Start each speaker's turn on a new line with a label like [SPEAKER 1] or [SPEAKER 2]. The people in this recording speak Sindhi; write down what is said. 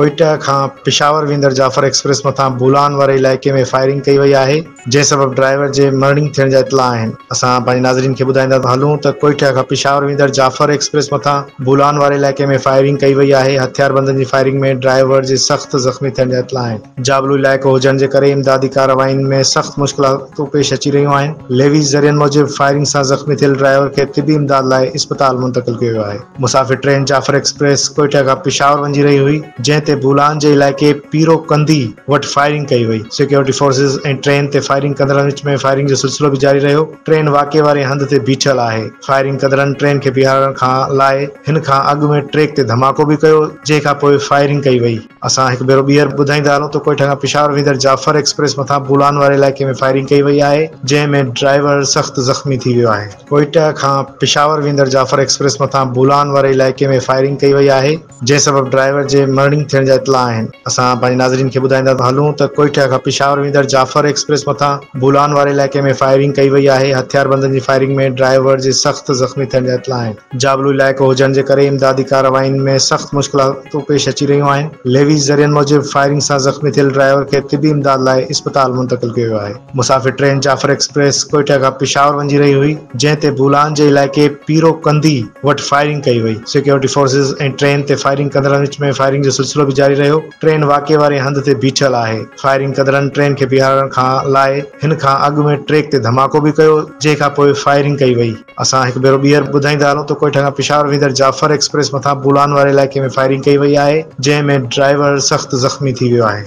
[SPEAKER 1] ڪوئيٽا کان پشاور ويندڙ جعفر ايڪسپريس مٿان بولان واري علائقي ۾ فائرنگ ڪئي وئي آهي، جنهن سبب ڊرائيور جي مرڻينگ ٿيڻ جا اطلاع آهن. اسان پنهنجي ناظرين کي ٻڌائيندا هلون ته ڪوئيٽا کان پشاور ويندڙ جعفر ايڪسپريس مٿان بولان واري علائقي ۾ فائرنگ ڪئي وئي آهي، هٿياربندن جي فائرنگ ۾ ڊرائيور جي سخت زخمي ٿيڻ جا اطلاع آهن. جابلو علائقو هجڻ جي ڪري امدادي ڪاررواين ۾ سخت مشڪلاتون پيش اچي رهيون آهن. ليويز ذريعن موجب فائرنگ سان زخمي ٿيل ڊرائيور کي طبي امداد لاء اسپتال منتقل ڪيو ويو آهي. مسافر ٽرين جعفر ايڪسپريس ڪوئيٽا کان پشاور وڃي رهي هئي، جنهن تي بولان جي علائقي پيرو ڪندي وٽ فائرنگ ڪئي وئي. سيڪيورٽي فورسز ۽ ٽرين تي فائرنگ ڪندڙن وچ ۾ فائرنگ جو سلسلو به جاري رهيو. ٽرين واقعي واري هنڌ تي بيٺل آهي. فائرنگ ڪندڙن ٽرين کي بيهارڻ کان لاء هن کان اڳ ۾ ٽريڪ تي ڌماڪو به ڪيو، جنهن کان پوء فائرنگ ڪئي وئي. اسان هڪ ڀيرو ٻيهر ٻڌائيندا هلون ته ڪوئيٽا کان پشاور ويندڙ جعفر ايڪسپريس مٿان بولان واري علائقي ۾ فائرنگ ڪئي وئي آهي، جنهن ۾ ڊرائيور سخت زخمي ٿي ويو آهي. ڪوئيٽا کان پشاور ويندڙ جعفر ايڪسپريس مٿان بولان واري علائقي ۾ فائرنگ ڪئي وئي آهي، جنهن سبب ڊرائيور جي مرڻينگ ٿيڻ جا اطلاع آهن. اسان پنهنجي ناظرين کي ٻڌائيندا هلون ته ڪوئيٽا کان پشاور ويندڙ جعفر ايڪسپريس مٿان بولان واري علائقي ۾ فائرنگ ڪئي وئي آهي، هٿياربندن جي فائرنگ ۾ ڊرائيور جي سخت زخمي ٿيڻ جا اطلاع آهن. جابلو علائقو هجڻ جي ڪري امدادي ڪاررواين ۾ سخت مشڪلاتون پيش اچي رهيون آهن. ليويز ذريعن موجب فائرنگ سان زخمي ٿيل ڊرائيور کي طبي امداد لاء اسپتال منتقل ڪيو ويو آهي. مسافر ٽرين جعفر ايڪسپريس ڪوئيٽا کان پشاور وڃي رهي هئي، جنهن تي بولان جي علائقي پيرو ڪندي وٽ فائرنگ ڪئي وئي. سيڪيورٽي فورسز ۽ ٽرين تي فائرنگ ڪندڙن وچ ۾ فائرنگ جو سلسلو به جاري رهيو. ٽرين واقعي واري هنڌ تي بيٺل آهي. فائرنگ ڪندڙن ٽرين کي بيهارڻ کان لاء هن کان اڳ ۾ ٽريڪ تي ڌماڪو به ڪيو، جنهن کان پوء فائرنگ ڪئي وئي. اسان هڪ ڀيرو ٻيهر ٻڌائيندا هلون ته ڪوئيٽا کان پشاور ويندڙ جعفر ايڪسپريس مٿان بولان واري علائقي ۾ فائرنگ ڪئي وئي آهي، جنهن ۾ ڊرائيور سخت زخمي ٿي ويو آهي.